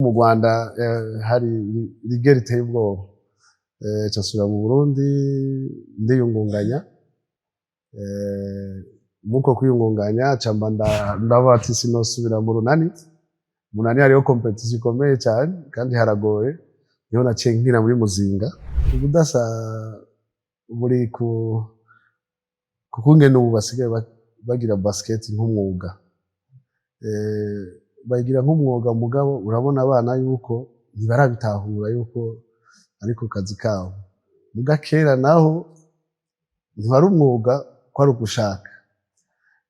Mu Rwanda hari rige riteye ubwoba. Ca nsubira mu Burundi ndiyungunganya. Muko kwiyungunganya ca mba ndavuga ati sinosubira mu Runani. Mu Runani hariho competition ikomeye cyane kandi haragoye, niho naciye nkina muri Muzinga. Ubudasa buri ku kukungene ubu basigaye bagira basket nk'umwuga. Bayigira nk'umwuga, mugabo urabona abana yuko ntibarabitahura yuko ariko kazi kabo. Muga kera naho ntiwari umwuga, kwari ugushaka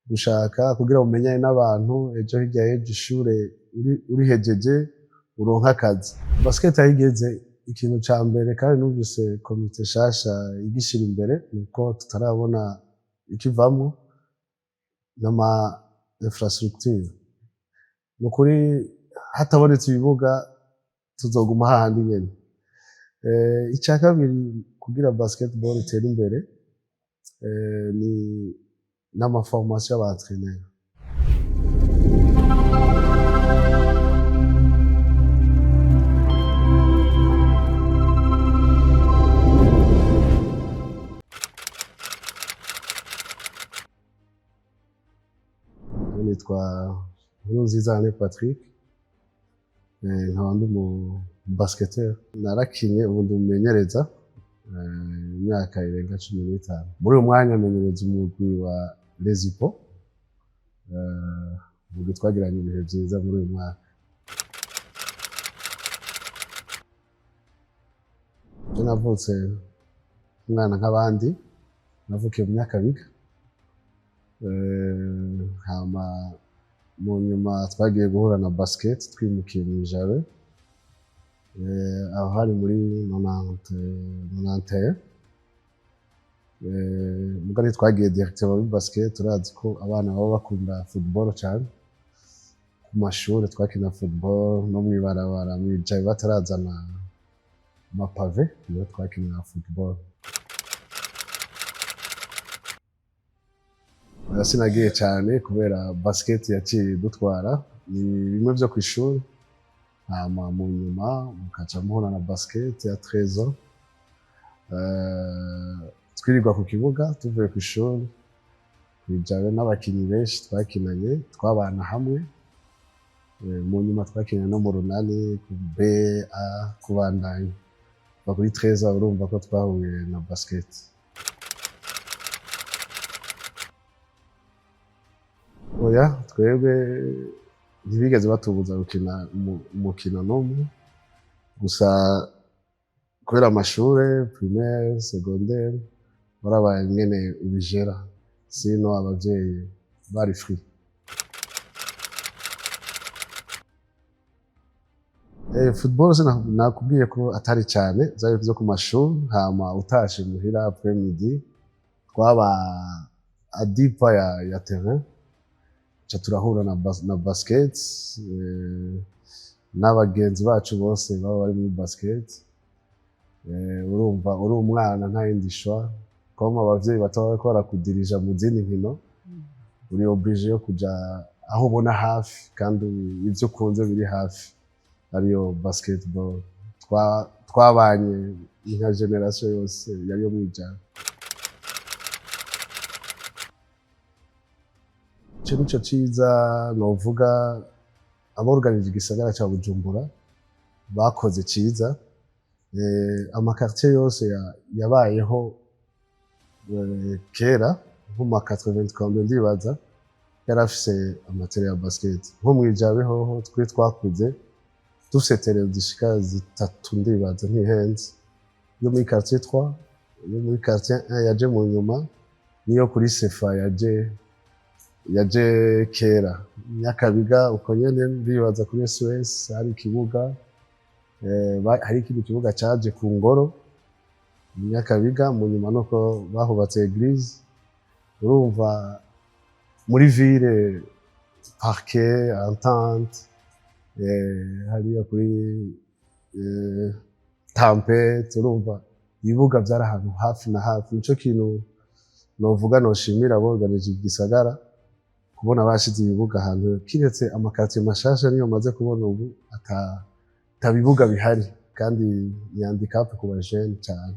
gushaka kugira umenyane n'abantu, ejo hirya y'ejo ishure urihejeje uronke akazi. Basket aho igeze, ikintu ca mbere kandi numvise komite nshasha igishira imbere, nuko tutarabona ikivamwo, n'ama infrastructure. Nukuri hatabonetse ibibuga tuzoguma hahandi nyene. Ica kabiri kugira basketball itere imbere ni n'ama formation y'aba entraîneur. Nitwa Nkurunziza Alain Patrick, nkaba ndi umu basketteur. Narakinye, ubu ndi umumenyereza imyaka irenga 15. Muri uyu mwanya menyereza umugwi wa Lezipo, umugwi twagiranye ibihe vyiza muri uyu mwaka. Je navutse umwana nk'abandi, navukiye mu Nyakabiga. Hama mu nyuma twagiye guhura na basket twimukiye mw'Ijabe. Aho hari muri 91. Muga ntitwagiye directement muri basket, turazi ko abana baba bakunda football cane. Ku mashure twakina football no mw'ibarabara mw'Ijabe batarazana ama pavé, niho twakina football. Sinagiye cane kubera basket yaciye idutwara, ni bimwe vyo kw'ishuri, hama mu nyuma mukaca muhura na basket ya 13 ans. Twirirwa ku kibuga tuvuye kw'ishuri kw'ijabe n'abakinyi benshi twakinanye, twabana hamwe. Mu nyuma twakinanye no mu Runani ku B, A, kubandanya. Kuva kuri 13 ans urumva ko twahuye na basket. Oya, twebwe ntibigeze batubuza gukina umukino n'umwe, gusa kubera amashure primaire, secondaire, warabaye ingene ubijera, sino abavyeyi bari free. Football nakubwiye ko atari cane, vyari vyo ku mashuri, hama utashe muhira après midi twaba à 10 pas ya terrain, ca turahura na basket, n'abagenzi bacu bose baba bari muri basket. Urumva uri umwana nta yindi choix, comme abavyeyi bataba bariko barakudirija mu zindi nkino, uri obligé yo kuja aho ubona hafi kandi ivyo ukunze biri hafi, ariyo basketball. Twabanye nka generation yose yari yo mwijana. Ico nico ciza novuga aborganije igisagara ca Bujumbura bakoze ciza. Ama quartier yose yabayeho kera nko mu ma 80 ndibaza yari afise ama terrain ya basket. Nko mwijabe hoho twe twakuze dufise terrain zishika zitatu, ndibaza ntihenze: yo muri quartier 3, yo muri quartier 1 yaje mu nyuma, niyo kuri sefa yaje kera. Nyakabiga uko nyene, ndibaza kuri SOS hari ikibuga, hari ikindi kibuga caje ku ngoro Nyakabiga, mu nyuma nuko bahubatse église. Urumva muri ville parquet entente, hariya kuri tempête, urumva ibibuga vyari ahantu hafi na hafi. Nico kintu novuga noshimira aborganije igisagara, kubona bashize ibibuga ahantu, kiretse ama quartier mashasha niyo maze kubona ubu ata. Ata bibuga bihari kandi ni handicap ku bajene cyane.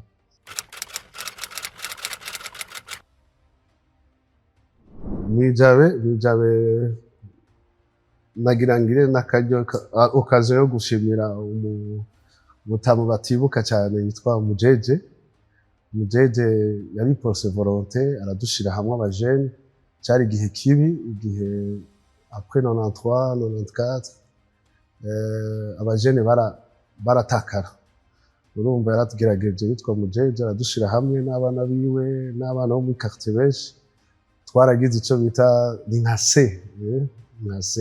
Mwijabe nagira ngire n'akaryo, occasion yo gushimira umutamu batibuka cyane yitwa Mujeje. Mujeje yari porte volonté, aradushira hamwe abajene. Cyari igihe kibi, igihe après 93, 94, abajene baratakara. Urumva yaratugerageje, yitwa Mujeje, aradushira hamwe n'abana biwe n'abana bo muri quartier benshi. Twaragize icyo bita ni nka C, nka C,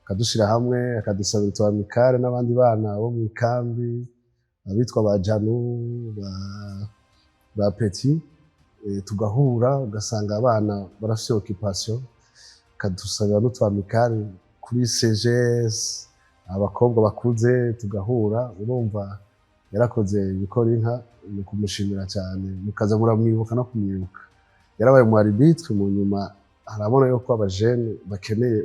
akadushira hamwe, akadusabira utu amicale n'abandi bana bo mu ikambi, abitwa ba Janu, ba Petit, tugahura, ugasanga abana barafise occupation, akadusabira n'utu amicale kuri CGS, abakobwa bakuze tugahura. Urumva yarakoze ibikora inka, ni kumushimira cyane, mukaza muramwibuka no kumwibuka. Yarabaye mu arbitre, mu nyuma arabona yuko abajene bakeneye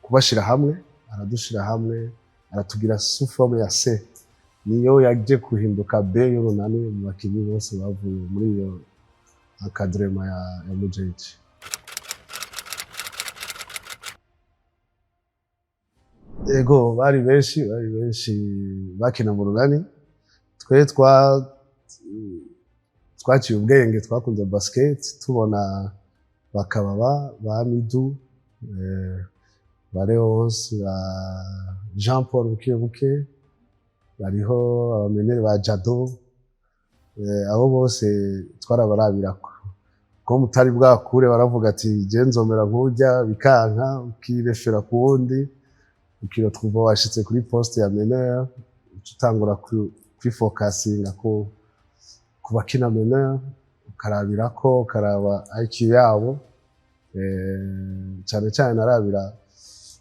kubashira hamwe, aradushira hamwe, aratugira sous forme ya C, niyo yaje guhinduka B y'Urunani mu bakinyi bose bavuye muri iyo encadrement ya Mujeje. Ego, bari benshi bakina mu Runani. Twe twaciye ubwenge, twakunze basket, tubona bakababa ba Midu, ba Leonce, ba Jean Paul buke buke, bariho abamenere ba Jado, abo bose twarabarabirako ko mutari bwakure. Baravuga ati: "Je nzomera nk'urya," bikanka, ukirefera ku wundi, ukiretrouva washitse kuri poste ya meneur, uca utangura kwifokasinga ku bakina meneur, ukarabirako, ukaraba IQ yabo. Cyane cyane narabira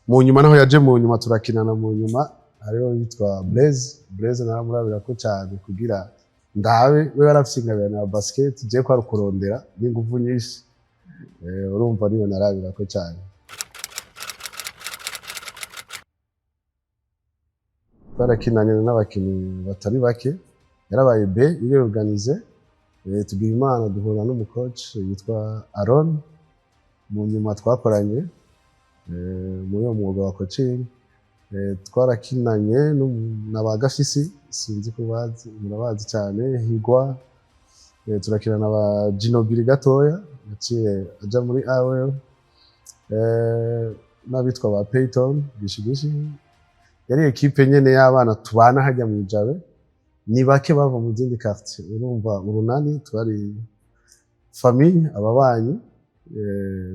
mu nyuma, naho yaje mu nyuma turakinana. Mu nyuma hariho yitwa Blaise. Blaise naramurabirako cyane kugira ndabe we yarafise ingabirano ya basket, je ko ari kurondera n'inguvu nyinshi. Urumva niwe narabirako cyane. Twarakinanye n'abakinnyi batari bake. Yarabaye B iri organisé, tugira Imana duhura n'umucoach yitwa Aaron. Mu nyuma twakoranye muri uwo mwuga wa coaching. Twarakinanye na ba Gafisi, sinzi ko bazi, murabazi cyane, Higwa. Turakina na ba Ginobili gatoya yaciye aja muri AWL, n'abitwa ba Peyton Gishigishi. Yari équipe nyene y'abana tubana hajya mu Ijabe, ni bake bava mu zindi quartier. Urumva Urunani twari famille, ababanyi,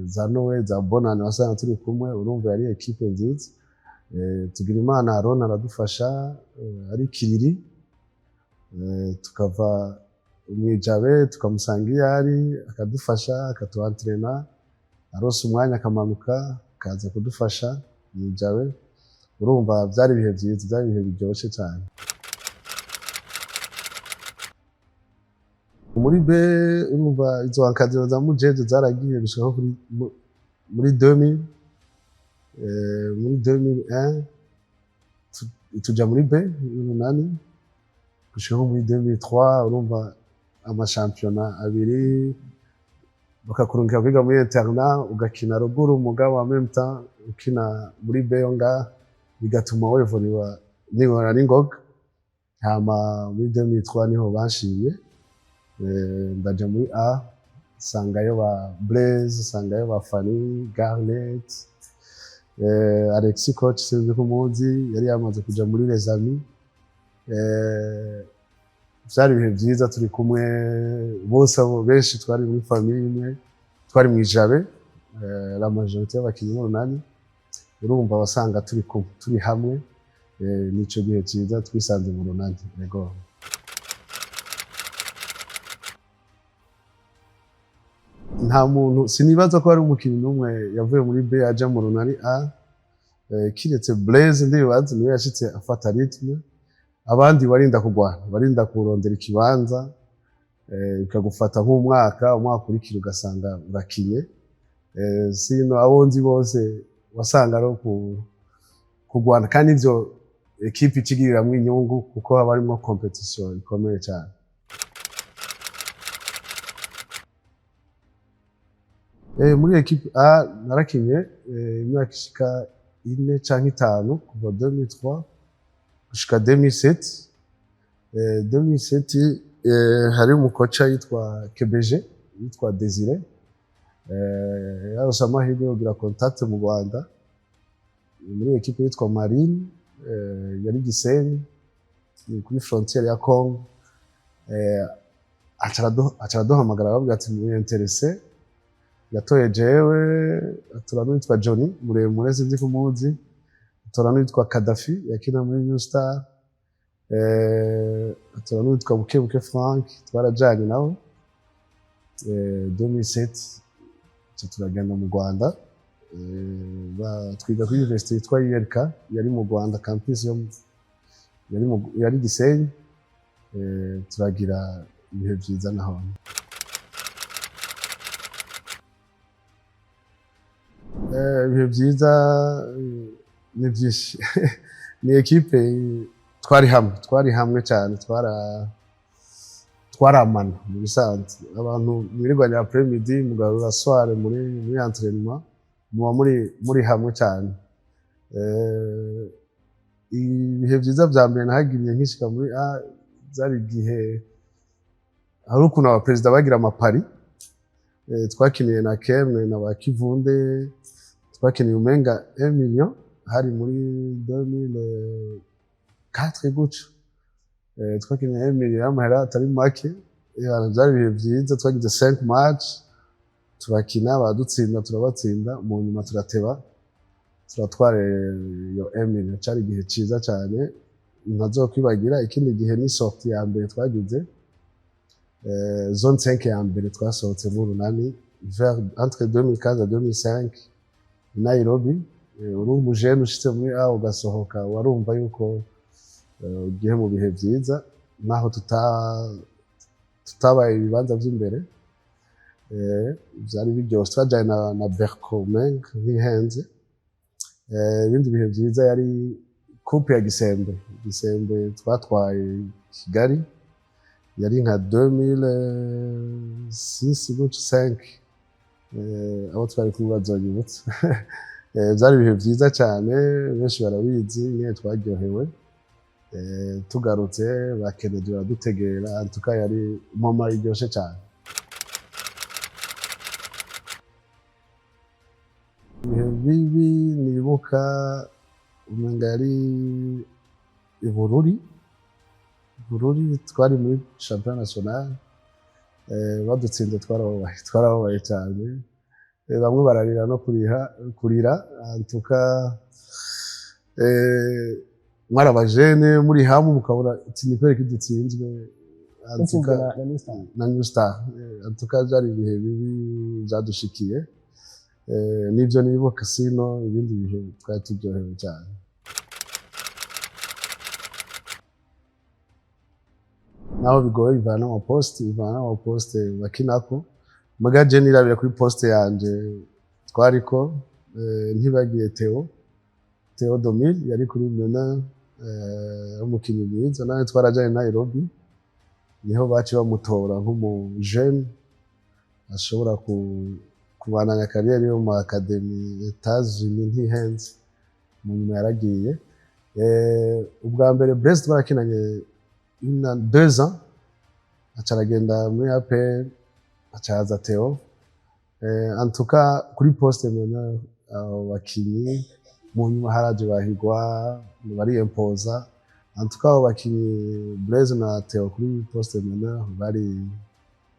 za Noel, za Bonane wasanga turi kumwe. Urumva yari équipe nziza. Tugira Imana Aaron aradufasha, ari Kiriri, tukava mu Ijabe tukamusanga iyo ari, akadufasha, akatuentraîna, aronse umwanya akamanuka akaza kudufasha mu Ijabe. Urumva byari ibihe byiza, byari ibihe biryoshye cyane. Muri B, urumva izo encadrement za Mujeje zaragiye gushika kuri muri 2000, muri 2001 tuja muri B y'Urunani gushika nko muri 2003. Urumva amashampiyona abiri, bakakurungika kwiga muri internat, ugakina ruguru, mugabo en même temps ukina muri B yo ngaha, bigatuma wévolua n'ingora n'ingoga. Hama muri 2003 niho banshimye, ndaja muri A, sangayo ba Blaise, sangayo ba Fanny Garnet, Alexis coach, sinzi ko umuzi, yari yamaze kuja muri Les Amis. Vyari ibihe vyiza turi kumwe bose, abo benshi twari muri famille imwe, twari mu Ijabe, la majorité y'abakinyi b'Urunani. Urumva wasanga turi kumwe, turi hamwe. Nico gihe ciza twisanze mu Runani. Yego, nta muntu, sinibaza ko hari umukinyi n'umwe yavuye muri B aja mu Runani A, kiretse Blaise, ndibaza niwe yashitse afata rythme. Abandi barinda kugwana, barinda kurondera ikibanza, bikagufata nk'umwaka, umwaka ukurikira ugasanga urakinye. Sino abo nzi bose wasanga ari kugwana, kandi ivyo Équipe ikigiriramwo inyungu kuko haba harimwo compétition ikomeye cyane. Muri équipe A narakinye imyaka ishika 4 canke 5, kuva 2003 gushika 2007. 2007 hari umukoca yitwa KBG, yitwa Desire, yaronse amahirwe yo kugira contact mu Rwanda muri équipe yitwa Marine, yari Gisenyi, ni kuri frontière ya Congo. Aca araduhamagara, arababwira ati: "Muri intéressé?" Yatoye jewe, atora n'uwitwa Johnny muremure, sinzi ko umuzi, atora n'uwitwa Kadafi yakina muri New Star, atora n'uwitwa Bukebuke Frank. Twarajanye nawe 2007, ca turagenda mu Rwanda. Twiga kuri université yitwa ULK yari mu Rwanda, campus yo yari Gisenyi. Turagira ibihe vyiza nahone. Ibihe vyiza ni vyinshi. Ni équipe twari hamwe cyane, twaramana mu bisanzwe. Abantu mwirirwanya après midi, mugarura soir muri entraînement, muba muri hamwe cyane. Ibihe vyiza vya mbere nahagiriye nkishika muri A zari igihe hari ukuntu abaperezida bagira amapari. Twakiniye na Kemwe na ba Kivunde, twakiniye umenga 1 million, hari muri 2004 gutyo. Twakiniye 1 million y'amahera atari make. Byari ibihe vyiza. Twagize 5 match, turakina, baradutsinda, turabatsinda, mu nyuma turateba turatwara iyo 1 million. Cari igihe ciza cyane ntazokwibagira. Ikindi gihe ni sortie ya mbere twagize, zone 5 ya mbere twasohotse mu Runani, vers entre 2004 et 2005 i Nairobi. Uri umujene ushitse muri A ugasohoka, warumva yuko ugiye mu bihe vyiza, naho tutabaye ibibanza vy'imbere. Vyari biryoshe. Twajanye na Berco Meng ntihenze. Ibindi bihe vyiza yari coupe ya Gisembe. Gisembe twatwaye Kigali, yari nka 2006 gutyo, 5. Abo twari kumwe bazonyibutsa. Vyari ibihe vyiza cyane, benshi barabizi nyene, twaryohewe. Tugarutse ba Kennedy baradutegera. Antuka yari moment iryoshe cyane. Ibihe bibi nibuka, umenga yari i Bururi. Bururi twari muri championnat national, badutsinze, twarababaye, twarababaye cyane. Bamwe bararira no kuriha kurira. Antuka mwari abajene muri hamwe, mukabona ati ni kubera ko dutsinzwe. Dutsinzwe na New Star. Na New Star. Antuka byari ibihe bibi byadushikiye. Nibyo nibuka, sino ibindi bihe twari turyohewe cyane. Naho bigoye, bivana n'amaposte, bivana n'amaposte bakinako. Muga je nirabira kuri poste yanje twariko, ntibagiye Theo Domil yari kuri meneur, umukinyi mwiza nawe twarajanye Nairobi, niho baci bamutora nk'umu jeune ashobora kubandanya carrière yo mu académie Etats-Unis, ntihenze, mu nyuma yaragiye. Ubwa mbere Brest twarakinanye 2 ans, aca aragenda muri APR, aca haza Theo. En tout cas kuri poste meneur, abo bakinyi mu nyuma haraje bahigwa bariyempoza. En tout cas abo bakinyi Blaise na Theo kuri poste meneur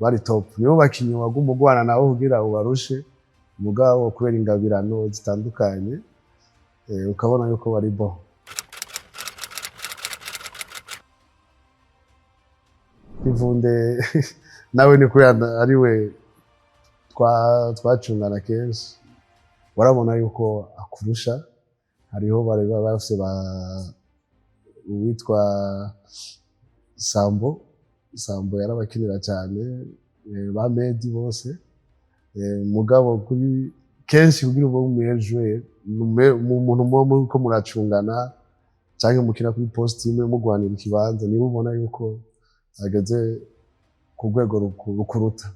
bari top, nibo bakinyi waguma ugwana nabo kugira ubarushe, mugabo kubera ingabirano zitandukanye, ukabona yuko bari bon. Ivunde nawe ni kuri ariwe twacungana kenshi, warabona yuko akurusha. Hariho bari bafise ba uwitwa Sambo. Sambo yarabakinira cyane, ba Medi bose. Mugabo kuri kenshi kugira ube meilleur joueur, umuntu muba muriko muracungana. Canke mukina kuri poste imwe mugwanira ikibanza, niba ubona yuko ageze ku rwego rukuruta,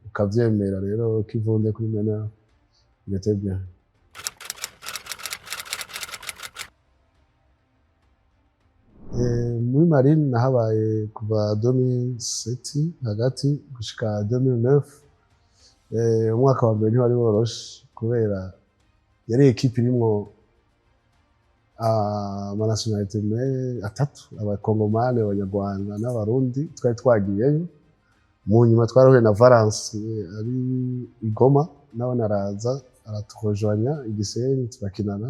ukavyemera. Rero Kivunde kuri meneur, il était bien. Muri Marine nahabaye kuva 2007 hagati gushika 2009. Umwaka wa mbere ntiwari woroshe kubera yari équipe irimwo ama nationalités atatu: Abakongomani, Abanyarwanda n'Abarundi. Twari twagiyeyo, mu nyuma twarahuye na Valence ari i Goma, nawe naraza araturojwanya i Gisenyi, turakinana.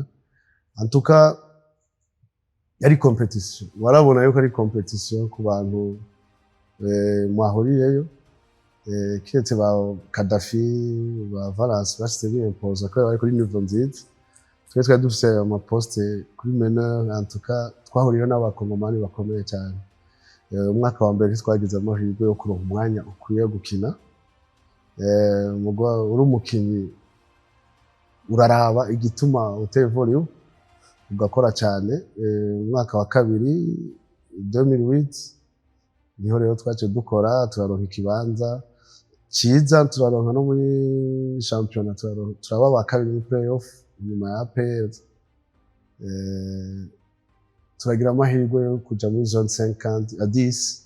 En tout cas yari compétition, warabona yuko ari compétition ku bantu mwahuriyeyo, kiretse ba Kadafi, ba Valence bashitse biyempoza kubera bari kuri niveau nziza. Twe twari dufise ama poste kuri meneur. En tout cas twahuriyeho n'Abakongomani bakomeye cyane. Umwaka wa mbere ntitwagize amahirwe yo kuronka umwanya ukwiye gukina. Mugwa uri umukinyi, uraraba igituma utevuriwe, ugakora cyane. Umwaka wa kabiri, 2008, niho rero twaciye dukora, turaronka ikibanza ciza, turaronka no muri shampiyona, turaba ba kabiri muri play-off inyuma ya APR. Turagira amahirwe yo kuja muri zone 50 à 10.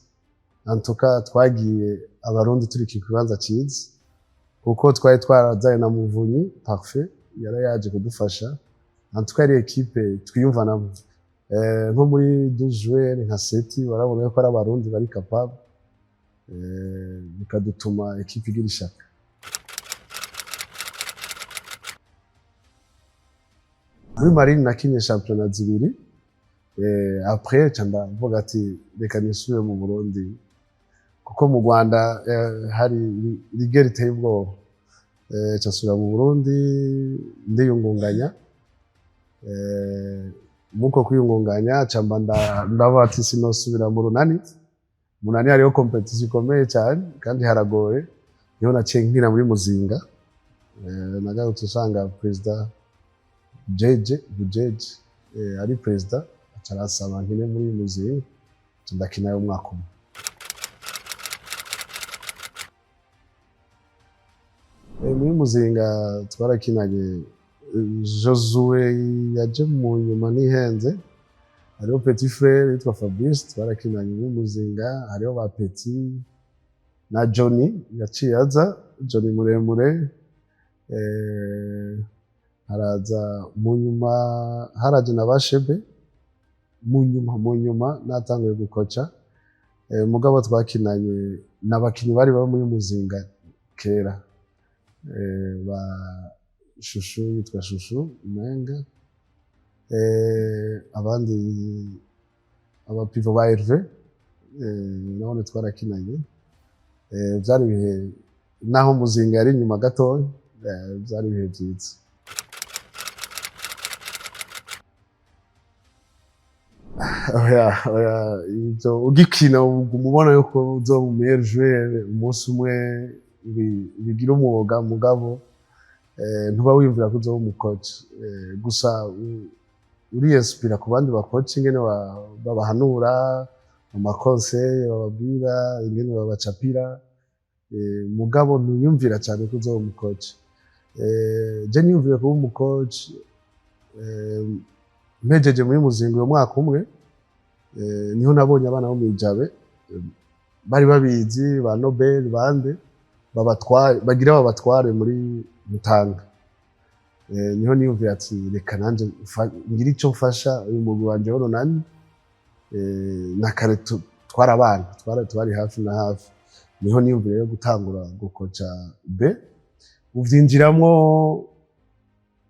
En tout cas twagiye Abarundi turi ku kibanza ciza kuko twari twarazanye na Muvunyi Parfait, yari yaje kudufasha. En tout cas yari équipe twiyumvanamo. Nko muri 12 joueurs nka sept, barabona ko ari Abarundi bari capable, bikadutuma équipe igira ishaka. Muri Marine nakinye shampiyona zibiri. Après ca ndavuga ati reka nisubire mu Burundi, kuko mu Rwanda hari rigueur iteye ubwoba. Ca nsubira mu Burundi, ndiyungunganya. Muko kwiyungunganya, ca mba ndavuga ati sinosubira mu Runani. Mu Runani hariho compétition ikomeye cyane kandi haragoye. Niho naciye nkina muri Muzinga. Nagarutse usanga perezida Jeje Bujeje ari perezida, aca aransaba nkine muri Muzinga, nca ndakinayo umwaka umwe. Muri Muzinga twarakinanye, Josue yaje mu nyuma ntihenze, hariho petit frère yitwa Fabrice, twarakinanye muri Muzinga. Hariho ba Petit na Johnny yaciye aza, Johnny muremure. Haraza mu nyuma, haraje na Bashebe mu nyuma natanguye gukoca. Mugabo twakinanye n'abakinyi bari baba muri Muzinga kera, ba Shushu, yitwa Shushu umenga, abandi aba pivot ba Hervé, nabone twarakinanye. Vyari ibihe, naho Muzinga yari inyuma gatoya, vyari ibihe vyiza. Oya, oya, ivyo ugikina uguma ubona yuko uzoba umu meilleur joueur umunsi umwe, bigira umwuga, mugabo ntuba wiyumvira ko uzoba umu coach. Gusa uriyinspira ku bandi ba coach, ingene babahanura, ama conseils bababwira, ingene babacapira, mugabo ntuyumvira cyane ko uzoba umu coach. Je niyumviye kuba umu coach mpejeje muri Muzinga uyo mwaka umwe. Niho nabonye abana bo mw'ijabe, bari babizi, ba Nobel bande, babatware, bagira babatware muri Mutanga. Niho niyumviye ati reka nanje ngire ico mfasha uyu mugwi wanje w'Urunani. Na kare twari abana, twari hafi na hafi. Niho niyumviye yo gutangura gukoca B. Uvyinjiramwo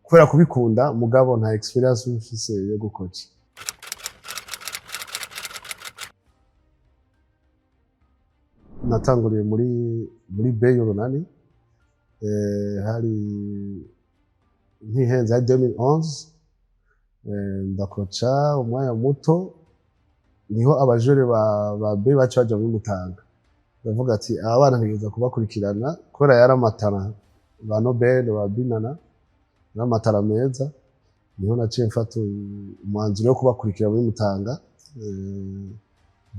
kubera kubikunda, mugabo nta expérience mfise yo gukoca. Natanguriye muri B y'Urunani, hari ntihenze, hari 2011. Ndakoca umwanya muto, niho aba joueurs ba B baca baja muri Mutanga. Ndavuga ati aba bana ntegereza kubakurikirana kubera yari amatara ba Nobel, ba Binana, yari amatara meza. Niho naciye mfata umwanzuro wo kubakurikira muri Mutanga.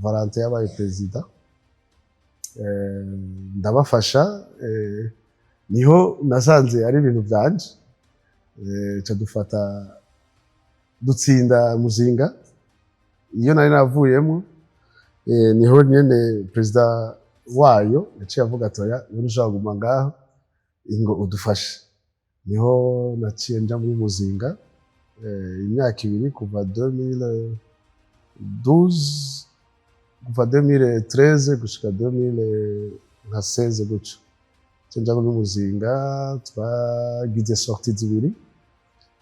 Valentin yabaye perezida. Ndabafasha. Niho nasanze ari ibintu byanje. Ca dufata dutsinda Muzinga iyo nari navuyemo. Niho nyene perezida wayo yaciye avuga ati: "Oya, niba ushaka kuguma ngaho, ingo udufashe." Niho naciye nja muri Muzinga imyaka 2, kuva 2012, kuva 2013 gushika 2016 gutyo. Nca nja muri Muzinga, twagize sorties zibiri.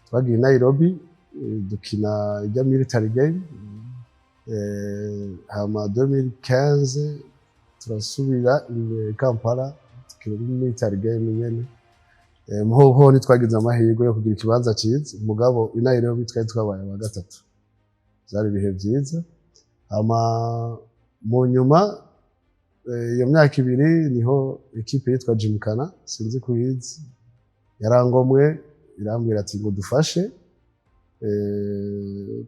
Twagiye i Nairobi, dukina ijya military game. Hama 2015 turasubira i Kampala, dukina military game nyene. Muhoho ntitwagize amahirwe yo kugira ikibanza cyiza, mugabo i Nairobi twari twabaye aba gatatu. Byari ibihe byiza. Hama mu nyuma, iyo myaka 2 niho ekipe yitwa Gymkhana, sinzi kuyizi, yarangomwe irambwira ati ngo dufashe.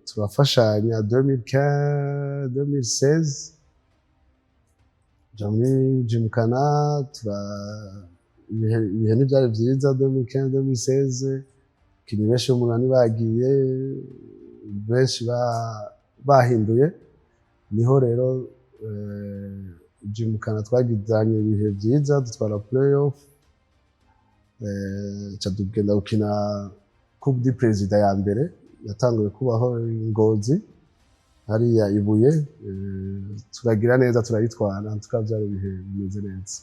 Turafashanya 2015, 2016, nja muri Gymkhana. Tura ibihe ntibyari byiza 2015, 2016. Abakinyi benshi b'umunani bagiye, benshi bahinduye. Niho rero Gymkhana twagizanye ibihe byiza, dutwara playoff. Ca tugenda gukina Coupe du Président ya mbere yatanguye kubaho i Ngozi hariya ibuye. Turagira neza, turayitwara. Tukaba byari ibihe bimeze neza.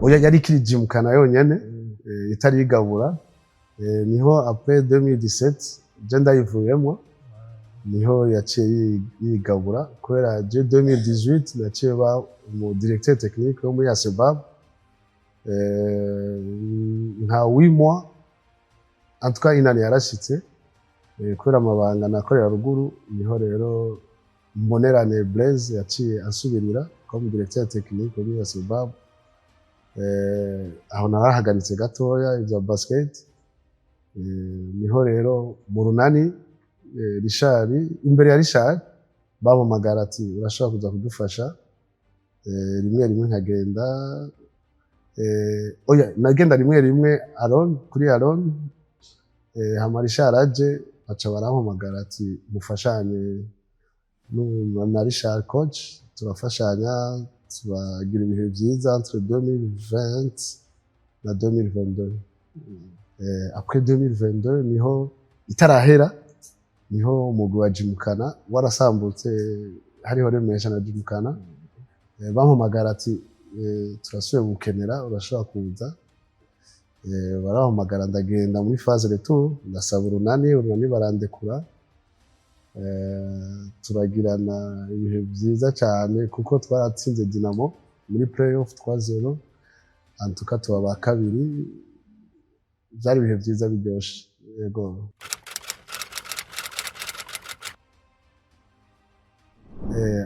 Oya, yari ikiri Gymkhana yonyene, itarigabura. Niho après 2017 je ndayivuyemo, niho yaciye yigabura, kubera je 2018 naciye ba umu directeur technique wo muri ASEBAB nka 8 mois. En tout cas inani yarashitse. Kubera amabanga nakorera ruguru, niho rero Mbonerane Blaise yaciye ansubirira comme directeur technique wo muri ASEBAB. Aho narahagaritse gatoya ibya basket. Niho rero mu Runani, Richard, imbere ya Richard, bampamagara ati: "Urashobora kuza kudufasha?" Rimwe rimwe nkagenda. Oya, nagenda rimwe rimwe Aron kuri Aron. Hama Richard aje, baca barampamagara ati mufashanye na Richard coach. Turafashanya, turagira ibihe byiza entre 2020 na 2022. Après 2022 niho itarahera, niho umugwi wa Gymkhana warasambutse, hariho Remesha na Gymkhana. Bampamagara ati: "Turasubiye gukenera, urashobora kuza?" Barampamagara, ndagenda muri phase retour, ndasaba Urunani, Urunani barandekura. Turagirana ibihe byiza cyane kuko twaratsinze Dinamo muri playoff 3-0. Antuka tuba ba kabiri. Byari ibihe byiza biryoshe, yego.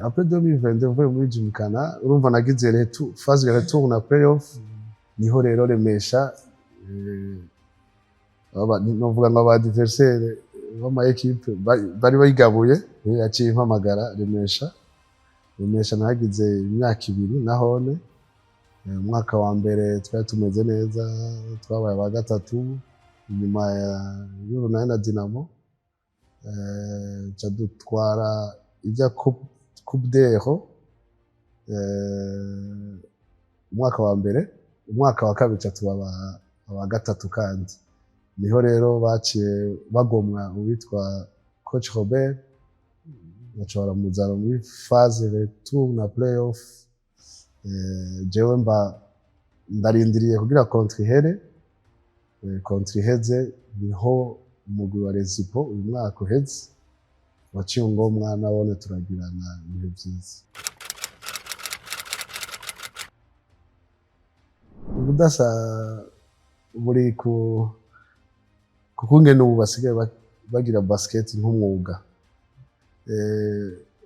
Après 2022 mvuye muri Gymkhana, urumva nagize retour, phase retour na playoff. Niho rero Remesha, novuga ngo aba adversaire b'ama équipe bari bayigabuye, niyo yaciye impamagara Remesha. Remesha nahagize imyaka 2 nahone. Umwaka wa mbere twari tumeze neza, twabaye aba gatatu inyuma y'Urunani na Dinamo. Ca dutwara ijya Coupe d'Ero umwaka wa mbere. Umwaka wa kabiri ca tuba aba gatatu kandi. Niho rero baciye bagomwa uwitwa coach Robert, baca baramuzana muri phase retour na playoff. Jewe mba ndarindiriye kugira contrat ihere. Contrat iheze, niho umugwi wa Rezipo uyu mwaka uheze waciye ungomwa, nabone turagirana ibihe byiza. Ubudasa buri ku kungene ubu basigaye bagira basket nk'umwuga.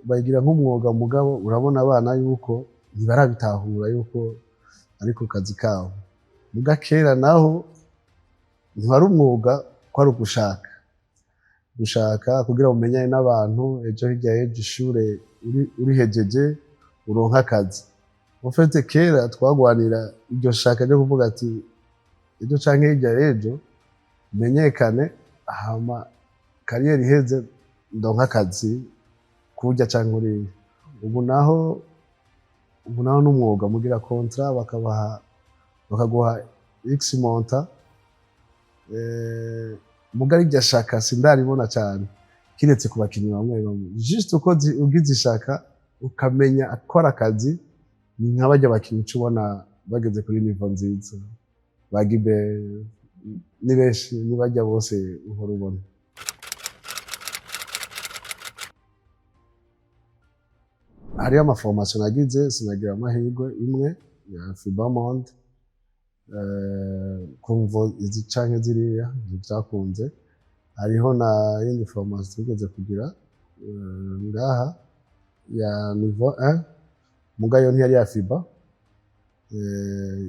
Bayigira nk'umwuga, mugabo urabona abana yuko ntibarabitahura yuko ariko kazi kabo. Muga kera naho ntiwari umwuga, ko ari ugushaka gushaka kugira umenyane n'abantu, ejo hirya y'ejo ishure urihejeje uronke akazi. En fait, kera twagwanira iryo shaka ryo kuvuga ati ejo canke hirya y'ejo menyekane, hama carrière iheze ndonke akazi kurya canke uriya. Ubu naho n'umwuga, mugira contrat, bakabaha, bakaguha x montant. Muga iryo shaka sindaribona cyane, kiretse ku bakinnyi bamwe bamwe. Juste uko ugize ishaka, ukamenya akora akazi, ni nka barya bakinnyi uca ubona bageze kuri niveau nziza, ba Gibe ni benshi, ni barya bose uhora ubona. Hariyo ama formation nagize, sinagira amahirwe, imwe ya FIBA Monde, kumvo izi canke ziriya ntivyakunze. Hariho na yindi formation tugeze kugira ngaha ya niveau 1, muga yo ntiyari ya FIBA,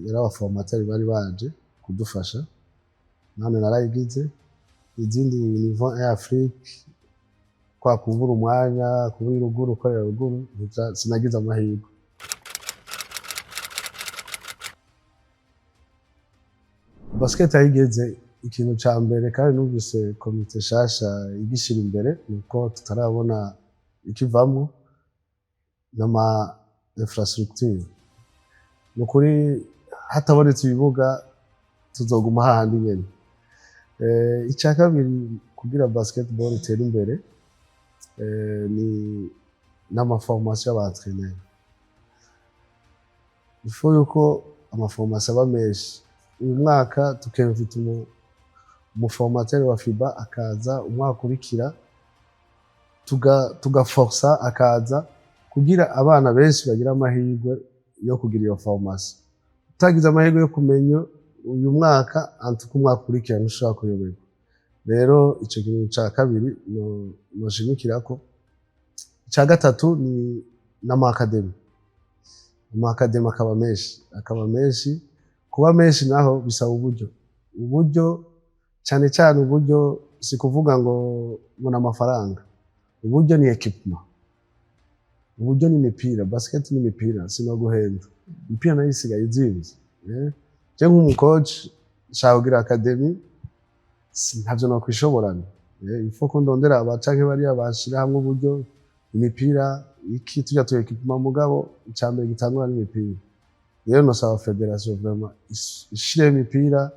yari aba formateur bari baje kudufasha, none narayigize. Izindi niveau 1 Afrique, kwa kubura umwanya, kubura ruguru, ukorera ruguru, sinagize amahirwe. Basket aho igeze, ikintu ca mbere kandi numvise komite shasha igishira imbere, nuko tutarabona ikivamwo, n'ama infrastructure. Ni ukuri, hatabonetse ibibuga tuzoguma hahandi nyene. Icya kabiri, kugira basketball itere imbere, ni n'ama formation y'aba entraîneur. Il faut yuko ama formation aba menshi. Uyu mwaka tukemvita umu formateur wa FIBA akaza, umwaka ukurikira tugaforsa akaza, kugira abana benshi bagira amahirwe yo kugira iyo formation. Utagize amahirwe yo kumenya uyu mwaka, antuka umwaka ukurikira ntushobora kuyoberwa. Rero ico kintu ca kabiri noshimikirako. Ica gatatu ni n'ama académie. Ama académie akaba menshi, akaba menshi. Kuba menshi naho bisaba uburyo, uburyo cyane cyane. Uburyo si kuvuga ngo ni amafaranga, uburyo ni équipement, uburyo ni imipira. Basket ni imipira, sino guhenda, imipira nayo isigaye izimvye. Je nk'umu coach nshaka kugira académie, ntavyo nokwishoborana. Il faut ko ndondera aba canke bariya bashira hamwe uburyo, imipira, iki tujya tu équipement. Mugabo icambere gitangura n'imipira. Rero nosaba fédération vraiment ishireho imipira,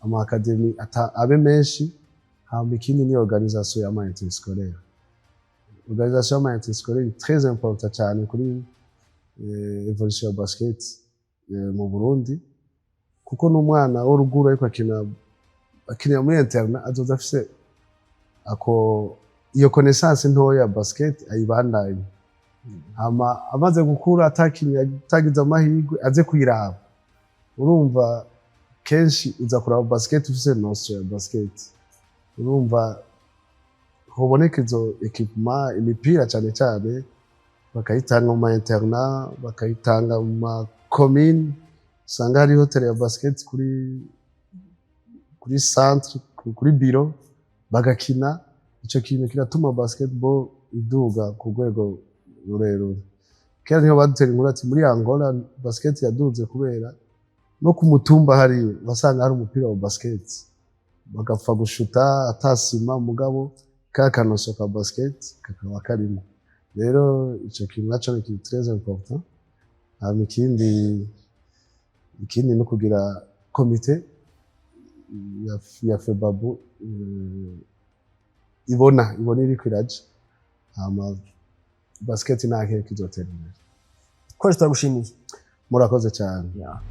ama académie abe menshi. Hama ikindi ni organisation y'ama interscolaire. Organisation y'ama interscolaire ni très important cyane kuri évolution ya basket mu Burundi, kuko n'umwana wo ruguru ariko akina, akinira muri internat, azoza afise ako iyo connaissance ntoya ya basket, ayibandanye. Hama amaze gukura, atakinye, atagize amahirwe, aze kuyiraba. Urumva kenshi uza kuraba basket ufise notion ya basket. Urumva hoboneka izo équipement, imipira cyane cyane, bakayitanga mu ma internat, bakayitanga mu ma commune, usanga hariho terrain ya basket kuri centre, kuri bureau, bagakina. Ico kintu kiratuma basketball iduga ku rwego rurerure. Kera niho badutera inkuru ati muri Angola basket yaduze kubera no ku mutumba hari wasanga hari umupira wa basket, bagapfa gushuta atasima, mugabo ka kanoso ka basket kakaba karimo. Rero ico kintu naco ni kintu très important. Hama ikindi ni ukugira komite ya FEBABU ibona iriko iraja, hama basket nta nkeka izotera imbere. Coach, turagushimiye. Murakoze cyane. Yeah.